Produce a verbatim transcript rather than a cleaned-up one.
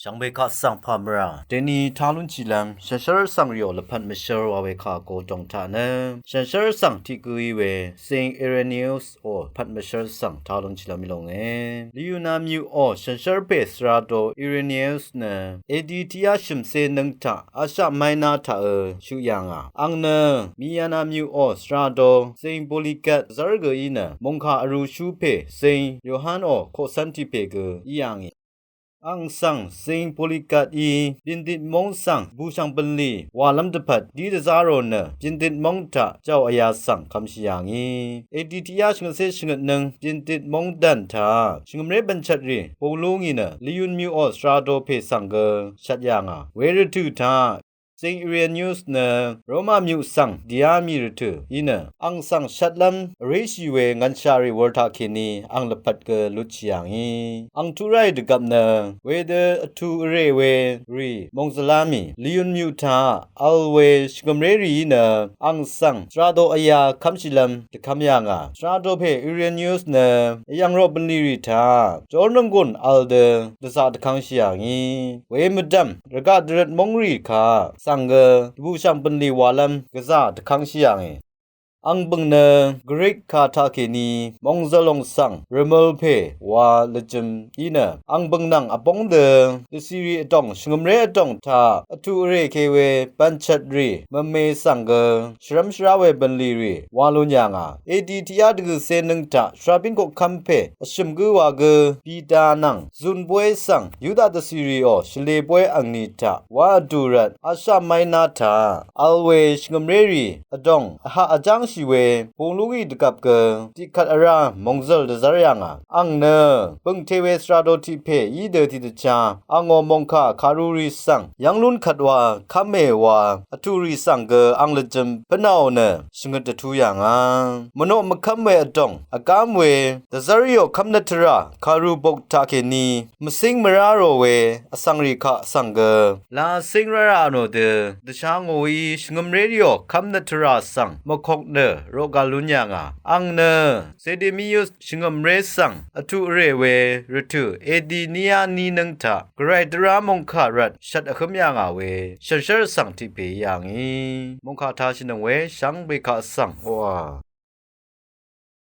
Shvngbe kaq svng pà mvrà deni tá lúnshìlv́m shànshér svng rìò lvpat mvshv́r wa we kà go dòng taq nø shànshér svng tiq gǿí we Saint Irenaeus ò pvt mvshv́r svng tá lúnshìlv́m í lónge. Lyuna myuqò shànshér pè svra do Irenaeus nø A D tiqyá shø̀mcé nǿng taq Asia Minor taqø shøq yà ngà. Àng nø Myana myuqò svra do Saint Polycarp dvzv́r gø í nø mòngkà vrūshú pè Saint Yohan ò koqcv́n tiq pè gø í yà ngì. Àng svng Saint Polycarp í Pyindit móng svng bùshv̀ng bø̀nlì wàlv́m dvpvt dí dvzá rò nø Pyindit móng taq jàò vyā svng kvmshì yà ngì. A D tiqyá shvngøtcé shvngøtnǿng Pyindit móng dv̀n taq shvngø̀mré bv̀nchvtrì bung lú ngì nø Lyun myuqò svra do pè svng gø shvt yà ngà. We rvtø̀ taq Saint Irenaeus nø Roma myuq svng dìá mì rvtø̀ í nø àng svng shvtlv́m vréshì we ngv̀nshà rì wur taqkèní àng lvpat gø lutshì yà ngì. Àng tuq ráì dvgvp nø wedø vtù vrè we rì mòngzvlá mì Lyun myuq taq vl we shvngø̀mré rì í nø àng svng svra do vyā kv́mshìlv́m dvkv́m yà ngà. Svra do pè Irenaeus nø vyv̀ng roq bø̀nlì rì taq jórnònggùn vl dø dvzaq dvkv́ngshì yà ngì. We mvdv̀m rvgaq dvrøt móng rì kaq svng gø dvbùshv̀ng bø̀nlì wàlv́m gvzà dvkv́ngshì yà ngì. Àng bø̀ng nø Grik kà taqkèní mòngzv̀l lòng svng rvmøl pè wa lvjø̄m í nø àng bø̀ng nvng vbóng dø dvcìrì vdòng shvngø̀mré vdòng taq vtù vrè ke we bv̀nchvtrì mvme svng gø shvrv́m shvrá we bø̀nlì rì wa lún yà ngà. A D tiqyá dvgø̀cé nǿng taq shvrabín koqkv́m pè vshø̀m gǿ wa gǿ Pita nvng zun bóy svng Yuda dvcìrìò shvlē bóy angni taq wa vdù rvt Asia Minor taq vl we shvngø̀mré rì vdòng vhaq vjángshì we bung lú ngì dvgvp gø tiqkvt vrá mòngzv̀l dvzv́r yà ngà. Àng nø bø̀ngte we svra do tiq pè í dø tiqdvchá àngó mòngkà kàrurì svng yv́ng lún kvt wa kv́me wa vtùrì svng gø àng lvjø̄m pvnàò nø shvngøt dvtú yà ngà. Mvnoq mvkv́m we vdòng vgám we dvzv́r rìò kv́mnøt tvrà kàru bok taqkèní mvcíng mvrá rò we vsvng rì kaq svng gø la cíng rárá nò dø dvsha ngòí shvngø̀mré rìò kv́mnøt tvrà svng mvkok nø roqgal lún yà ngà. Àng nø Zedemius shvngø̀mré svng vtù vrè we rvtø̀ A D níá ní nǿng taq gvray dvrá mòngkà rvt shvt vhǿm yà ngà we shànshér svng tiq pè í yà ngì. Mòngkà tashìnøng we shvngbe kaq svng oqà